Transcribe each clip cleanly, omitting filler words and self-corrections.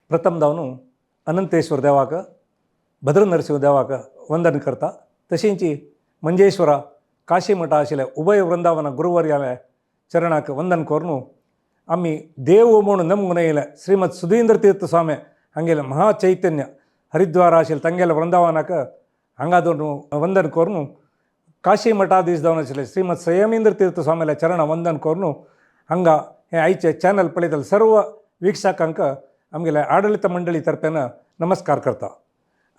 प्रथम जावन अनंतेश्वर देवाक, भद्र नरसिंह देवाक वंदन करता. तशेंच मंजेश्वरा काशी मठा आशिल्ल्या उभय वृंदावन गुरुवर्याल्या चरणाक वंदन करून आमी देव म्हणून नमून येयले श्रीमद सुधींद्र तीर्थ स्वामी हांगेले महाचैतन्य हरिद्वार आशिल्ले तांगेल्या वृंदावनाक हांगा दवरून वंदन करून, काशी मठाधीश जावन आशिल्ले श्रीमद संयमेंद्र तीर्थ स्वामील्या चरणा वंदन करून हांगा हे आयचे चॅनल पळयतले सर्व वीक्षकांक आमगेल्या आडळीत मंडळी तर्फेन नमस्कार करता.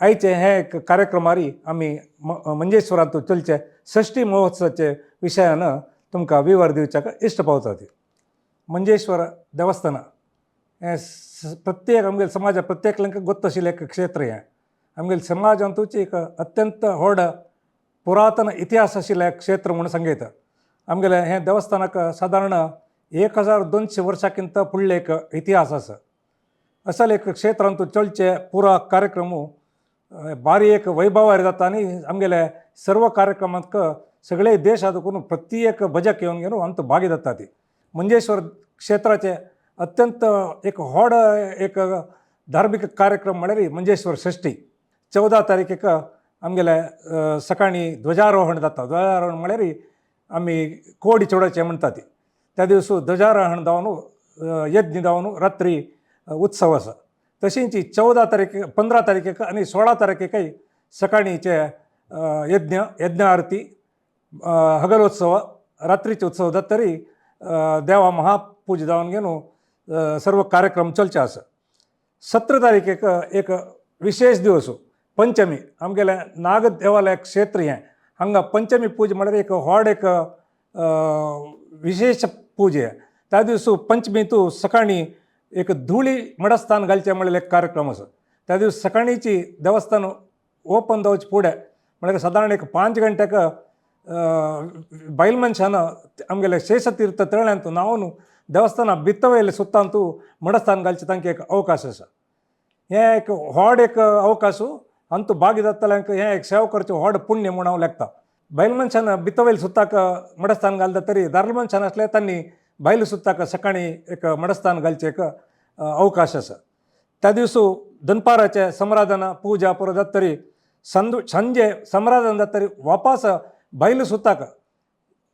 आयचे हे एक कार्यक्रमारी आमी मंजेश्वरांत चलचे षष्ठी महोत्सवाचे विशयान तुमकां विवर दिवच्याक इश्ट पावता. ती मंजेश्वर देवस्थान हें प्रत्येक आमगेले समाजा प्रत्येकल्यांक गोत्त आशिल्लें एक क्षेत्र. हें आमगेले समाजांतूच एक अत्यंत व्हड पुरातन इतिहास आशिल्लें एक क्षेत्र म्हणून सांगयता. आमगेलें हें देवस्थानाक सादारण 1200 वर्सांकिंत फुडलें एक इतिहास आसा. असल एक क्षेत्रांत चलचे पुरा कार्यक्रम बारी एक वैभवार जाता आनी आमगेले सर्व कार्यक्रमांत सगळे देशांत करून प्रत्येक भजक येवन घेवन आमचो भागी जाता. ती मंजेश्वर क्षेत्राचे अत्यंत एक व्हड एक धार्मीक कार्यक्रम म्हळ्यार मंजेश्वर षष्ठी. 14 तारखेक आमगेले सकाळी ध्वजारोहण जाता. ध्वजारोहण म्हळ्यार आमी कोडी चोडोवचें म्हणटा ती. त्या दिवस ध्वजारोहण जावन, यज्ञ जावन रात्री उत्सव आसा. तशेंच 14 तारखेक, 15 तारखेक आनी 16 तारखेकय सकाळीचे यज्ञ, यज्ञ आरती, हगलोत्सव, रात्रीचे उत्सव जाता तरी देवा महापूजा जावन घेवन सर्व कार्यक्रम चलचे आसा. 17 तारखेक एक विशेष दिवस, पंचमी. आमगेलें नागदेवालय क्षेत्र हें. हांगा पंचमी पूजा म्हळ्यार एक व्हड एक विशेष पूजा. त्या दिवस पंचमी तूं सकाळी एक धुळी मडस्थान घालचें म्हणलें एक कार्यक्रम आसा. त्या दिवस सकाळीची देवस्थान ओपन जावचे फुडें, म्हळ्यार सादारण एक 5 गंट्याक बायल मनशान आमगेले शेषतीर्थ तळ्यांत न्हांवन देवस्थाना भितर सुत्तांतू मडस्थान घालचें तांकां एक अवकाश आसा. हें एक व्हड एक अवकाश. अंतू भागी जातल्यांक हें एक सेवा करचें व्हड पुण्य म्हूण हांव लेखता. बायल मनशान भितर सुत्ताक मडस्थान घालता तरी दादले मनशान आसले तांणी बायल सुत्ताक सकाळी एक मडस्थान घालचें एक अवकाश आसा. त्या दिवस दनपाराचे समराधना पूजा पुरो जाता तरी संजे समराधन जाता तरी वापास बायल सुत्ताक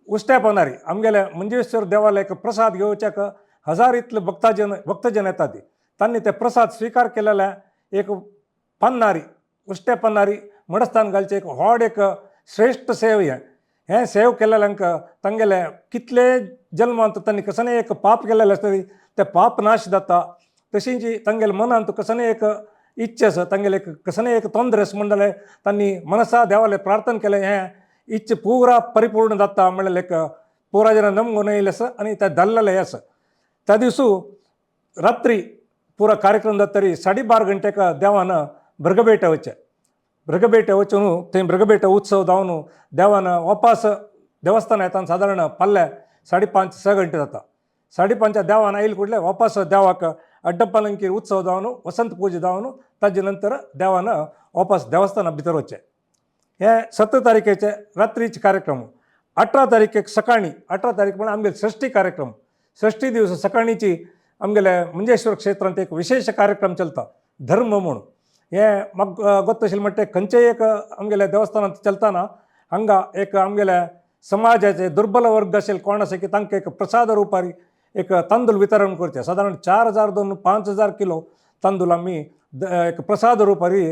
उश्ट्या पानारी आमगेल्या मंजेश्वर देवालयाक प्रसाद घेवच्याक हजार इतले भक्ताजन भक्तजन येतात. तांणी ते प्रसाद स्विकार केलेले एक पन्नारी, उश्ट्या पन्नारी मडस्थान घालचें एक व्हड एक श्रेश्ठ सेव. हें हें सेव केलेल्यांक तांगेले कितले जल्मांत तांणी कसलें एक पाप केलेलें आसता तें पाप नाश जाता. तशीच तांगेले मनांत कसलें एक इच्छा आसा, तांगेले एक कसलें एक तोंदरे आसा म्हण जाल्यार तांणी मनसा देवाले प्रार्थना केलें, हें इच्छा पुरा परिपूर्ण जाता म्हणलें एक पुरा जन नमगून येयलें आसा आनी तें धरलेलें आसा. त्या दिवसू रात्री पुरा कार्यक्रम जाता तरी 12:30 गंटेक देवान मृगबेट वचचें. मृगबेट वचून थंय मृगबेट उत्सव जावन देवान वापास देवस्थान येताना सादारण पल्ले 5:30 6 गंटे जाता. 5:30 देवान आयल ಕೂಡಲೇ ವಾಪಸ್ ದೇवाक ಅಡ್ಡಪಲಂಕಿ उत्सव जावन, वसंत पूजा जावन, ताजे नंतर देवान वापस देवस्थाना भितर वचचें. हे 17 तारखेचे रात्रीचे कार्यक्रम. 18 तारखेक सकाळी, 18 तारीख म्हळ्यार आमगेले षष्ठी कार्यक्रम. षष्ठी दिवस सकाळीची आमगेले मंजेश्वर क्षेत्रांत एक विशेष कार्यक्रम चलता, धर्म म्हूण. हें म्हाका गोत्त म्हणटा, खंयचेय एक आमगेल्या देवस्थानांत चलतना हांगा एक आमगेल्या समाजाचे दुर्बल वर्ग आशिल्ले कोण आसा की तांकां एक प्रसाद रुपारी एक तांदूळ वितरण करचें. सादारण 4000 दोन 5000 किलो तांदूळ आमी एक प्रसाद रुपारी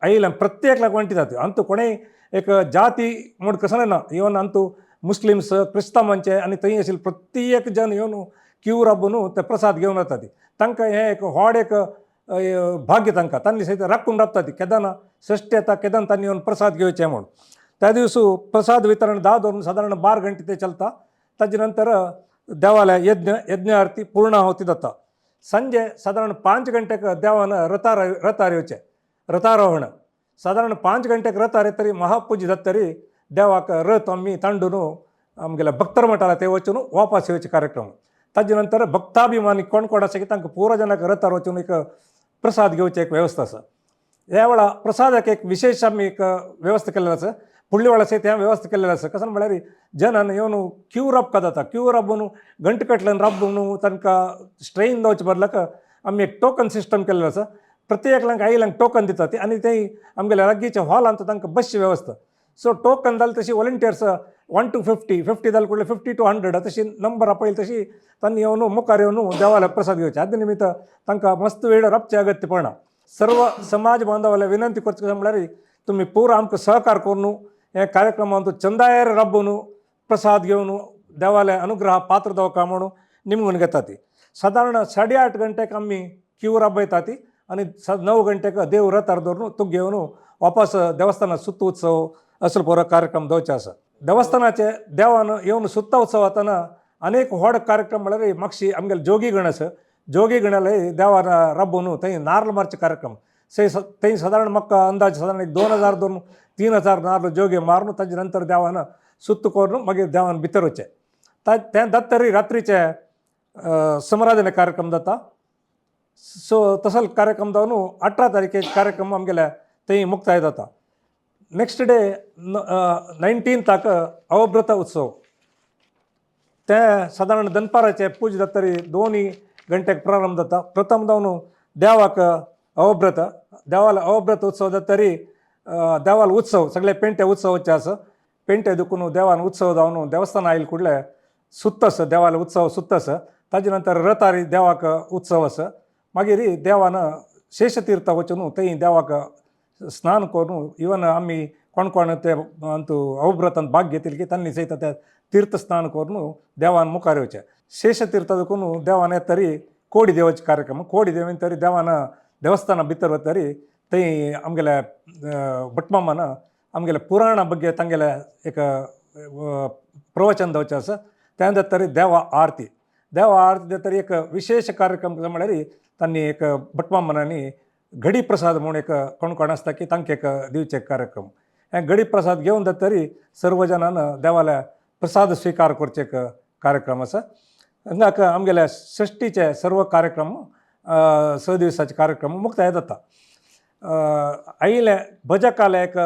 आयिल्ल्यान प्रत्येकल्याक वांटी जाता. अंतू कोणेय एक जाती म्हूण कसलें ना, इवन अंतू मुस्लिम्स, क्रिस्तांवांचे आनी थंय आशिल्ले प्रत्येक जन येवन क्यू राबून ते प्रसाद घेवन वता. तांकां हें एक व्हड एक भाग्य तांकां. तांणी सयत राखून रावता ती केदना षष्ठी येता, केदना तांणी येवन प्रसाद घेवचें म्हूण. त्या दिवस प्रसाद वितरण 10 धरून सादारण 12 घंटे ते चलता. ताजे नंतर देवालय यज्ञ, यज्ञ आरती पूर्णाहुती जाता. संजे सादारण 5 गंटेक देवान रथार रथार येवचें, रथारोहण. सादारण 5 गंटेक रथार येतरी महापूजा जाता तरी देवाक रथ आमी तांडून आमगेल्या भक्तर मठाला ते वचून वापस येवचे कार्यक्रम. ताजे नंतर भक्ताभिमानी कोण कोण आसा की तांकां पुरो जनाक रथार वचून एक प्रसाद घेवचे एक वेवस्था आसा. ह्या वेळा प्रसादाक एक विशेष आमी एक वेवस्था केल्लें आसा. फुडल्या वेळा सयत हें वेवस्था केल्लें आसा. कसो म्हळ्यार जनान येवन क्यू राबका जाता. क्यू राबून गंट कटल्यान राबून तांकां स्ट्रेन जावचे बदलाक आमी एक टोकन सिस्टम केल्लें आसा. प्रत्येकल्यांक आयिल्ल्यांक टोकन दितात आनी ते आमगेल्या लागींच्या हॉलांत तांकां बसची वेवस्था. सो टोकन जालें तशी वॉलंटियर्स 1 to 50, 50 जालें कुडले 50 to 100 तशी नंबर आपयली तशी तांणी येवन मुखार येवन देवाला प्रसाद घेवचे. आदी निमित्त तांकां मस्त वेळ राबचें अगत्य पडना. सर्व समाज बांधवाला विनंती करचें कशें म्हणल्यार तुमी पुरो आमकां सहकार करून हे कार्यक्रमांत चंदायर राबोवन प्रसाद घेवन देवाले अनुग्रह पात्र जावका म्हणून निमगून घेतात. सादारण 8:30 गंटेक आमी क्यू राबयतात आनी 9 गंटेक देव रथार दवरून तुग घेवन वापस देवस्थानात सुत्त उत्सव असलो पुरो कार्यक्रम दवचे आसा. देवस्थानाचे देवान येवन सुत्ता उत्सव जाताना अनेक व्हड कार्यक्रम म्हणल्यार मागशी आमगेले जोगी गण आसा. जोगी गणाले देवान राबोवन थंय नार्ल मारचे कार्यक्रम थंय सादारण म्हाका अंदाज सादारण एक 2000 2-3 हजार नार्ल जोगे मारून ताजे नंतर देवान सुत्त करून मागीर देवान भितर वचचें. तें जाता तरी रात्रीचे समराधने कार्यक्रम जाता. सो तसो कार्यक्रम जावन 18 तारखेक कार्यक्रम आमगेले थंय मुक्ताय जाता. नेक्स्ट डे 19थाक अवभृत उत्सव. ते सादारण दनपाराचे पूजा जाता तरी 2 गंटेक प्रारंभ जाता. प्रथम जावन देवाक अवभृत, देवाला अवभृत उत्सव जाता तरी देवाल उत्सव सगळे पेंटे उत्सवाचे आसा. पेंटे दुखून देवान उत्सव जावन देवस्थान आयल कुडले सुत्त आसा, देवाल उत्सव सुत्त आसा. ताजे नंतर रथारी देवाक उत्सव आसा. मागीर देवान शेषतीर्थ वचून थंय देवाक स्नान करून इवन आमी कोण कोण ते अंतू अवभृतान भाग घेतले की तांणी सयत ते तीर्थ स्नान करून देवान मुखार येवचें. शेषतीर्थ देखून देवान येत तरी कोडी देवाचे कार्यक्रम. कोडी देवीन तरी देवान देवस्थाना भितर वतरी थंय आमगेल्या भटमामान आमगेल्या पुराणा ಬಗ್ಗೆ तांगेले एक प्रवचन जावचें आसा. त्या नंतर तरी देवा आरती. देवा आरती तरी एक विशेष कार्यक्रम म्हळ्यार तांणी एक भटमामांनी घडी प्रसाद म्हणून एक कोण कोण आसता की तांकां एक दिवचे कार्यक्रम. हे घडी प्रसाद घेवन जाता तरी सर्व जणान देवाल्या प्रसाद स्विकार करचे एक कार्यक्रम आसा. हांगाक आमगेल्या षष्टीचे सर्व कार्यक्रम 6 दिवसाचे कार्यक्रम मुक्ताय जाता. आयिल्ले भजकाले एक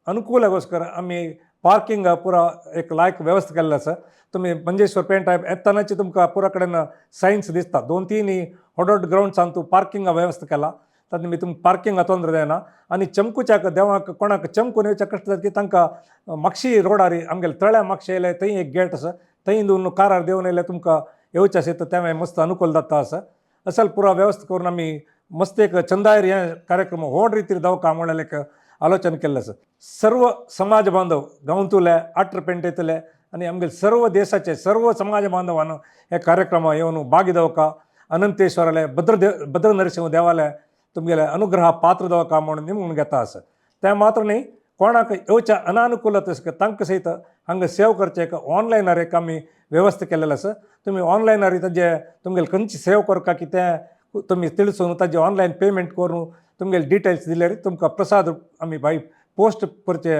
अनुकूलಗೋಸ್ಕರ आमी पार्किंग पुरा एक लायक वेवस्था केल्लें आसा. तुमी मंजेश्वर पेंट येतनाच तुमकां पुरा कडेन सायन्स दिसता. 2-3 व्हड व्हड ग्रावंड्सान तूं पार्किंग वेवस्था केला. तातूंत भितर तुमकां पार्किंगा तोंद्र जायना. आनी चमकुच्याक देवाक कोणाक चमकून येवच्या कश्ट जाता की तांकां मागशी रोडार आमगेले तळ्या मागशे येयले थंय एक गेट आसा. थंय दोन कारार देंवन येयले तुमकां येवचें आसा तर तें मस्त अनुकूल जाता आसा. असल पुरा वेवस्था करून आमी मस्त एक चंदायर हे कार्यक्रम व्हड रितीर जावका म्हणल्यार एक आलोचन केल्लें आसा. सर्व समाज बांधव गांवतुले, आटर पेंटेंतले आनी आमगेले सर्व देशाचे सर्व समाज बांधवान हे कार्यक्रमा येवन भागी जावका. अनंतेश्वराले भद्र भद्र नरसिंह देवाले तुमगेले अनुग्रह पात्र जावका म्हणून निमून घेता आसा. तें मात्र न्ही, कोणाक येवच्या अनानुकूलत आसा तांकां सयत हांगा सेव करचें एक ऑनलायनार एक आमी वेवस्था केल्लें आसा. तुमी ऑनलायनार ताजे तुमगेले खंयची सेव करका की तें तुमी तिळसून ताजें ऑनलायन पेमेंट करून तुमगेले डिटेल्स दिल्यार तुमकां प्रसाद आमी बाय पोस्ट करचे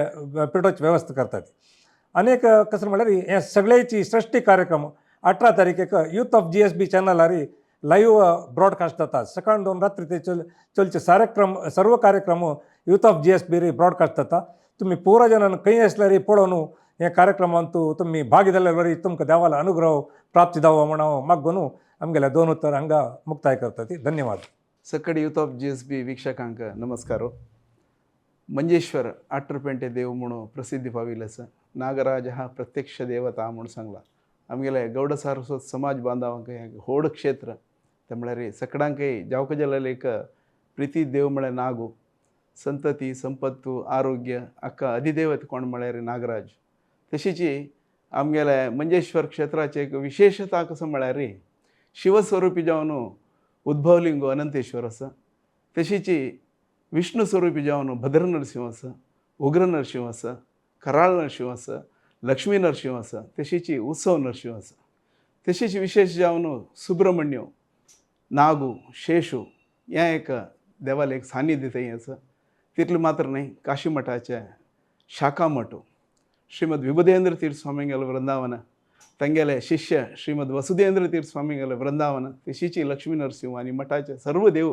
पेटोवची वेवस्था करतात. आनी एक कसलें म्हणल्यार हे सगळ्याची सृश्टी कार्यक्रम 18 तारखेक यूथ ऑफ GSB चॅनलार लाईव्ह ब्रॉडकास्ट जाता. सकाळ 2 रात्री ते चलचे कार्यक्रम सर्व कार्यक्रम यूथ ऑफ GSB broadcast जाता. तुमी पुरा जणांना खंय आसल्यार पळोवन हे कार्यक्रमांत तुमी भागी जाल्यार बरी तुमकां देवाला अनुग्रह प्राप्ती जावो म्हण हांव मागून आमगेल्या दोन उतर हांगा मुक्ताय करता ती. धन्यवाद. ಸಕ್ಕಡಿ ಯೂತ್ ಆಫ್ GSB ವೀಕ್ಷಕಾಂಕ ನಮಸ್ಕಾರ. ಮಂಜೇಶ್ವರ आट्रपेंटे देव म्हणून प्रसिद्धी पाविल्लें आसा. नागराज हा प्रत्यक्ष देवता म्हणून सांगला. आमगेले गौड सारस्वत समाज बांधवांक हें व्हड क्षेत्र. ते म्हळ्यार सकडांकय जावक जाल्यार एक प्रिती देव म्हळ्यार नागू. संतती, संपत्तू, आरोग्य हाका अधिदेवत कोण म्हळ्यार नागराज. तशीच आमगेले मंजेश्वर क्षेत्राचे एक विशेषता कसं म्हळ्यार शिवस्वरूपी जावन उद्भवलिंग अनंतेश्वर आसा. तशीच विष्णू स्वरूपी जावन भद्र नरसिंह आसा, उग्र नरसिंह आसा, कराळ नरसिंह आसा, लक्ष्मी नरसिंह आसा, तशीच उत्सव नरसिंह आसा. तशीच विशेष जावन सुब्रमण्य, नागू, शेषू हें एक देवालें एक सानिध्य थंय आसा. तितलें मात्र न्हय, काशी मठाचे शाखा मठ ಶ್ರೀಮದ್ ವಿಬುಧೇಂದ್ರ ತೀರ್ಥ ಸ್ವಾಮಿಗಳ ವೃಂದಾವನ, तांगेले शिष्य श्रीमद वसुदेंद्र तीर्थ स्वामीगेले वृंदावन, तशीच लक्ष्मी नरसिंह आनी मठाचे सर्व देव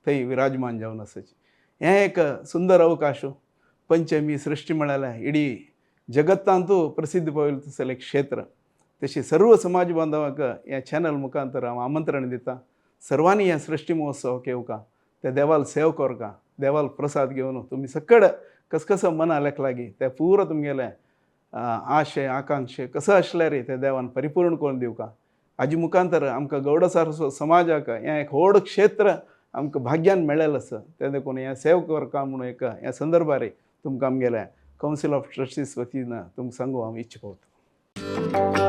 थंय विराजमान जावन आसाची. हें एक सुंदर अवकाश. पंचमी सृश्टी म्हळ्यार इडी जगत्तांतू प्रसिद्ध पाविल्लें तसलें एक क्षेत्र. तशी सर्व समाज बांधवांक ह्या चॅनल मुखांतर हांव आमंत्रण दिता. सर्वांनी ह्या सृश्टी महोत्सव येवका, त्या देवाल सेव करका, देवाल प्रसाद घेवन तुमी सकड कसकसो मना लेख लागी ते पुरो तुमगेले आशे आकांक्षे कसो आसल्यार ते देवान परिपूर्ण करून दिवका. हाजे मुखांतर आमकां गौड सारस्वत समाजाक हें एक व्हड क्षेत्र आमकां भाग्यान मेळ्ळेलें आसा. तें देखून हें सेव करका म्हणून एक ह्या संदर्भार तुमकां आमगेलें कावन्सील ऑफ ट्रस्टीज वतीन तुमकां सांगू हांव इच्छा पावता.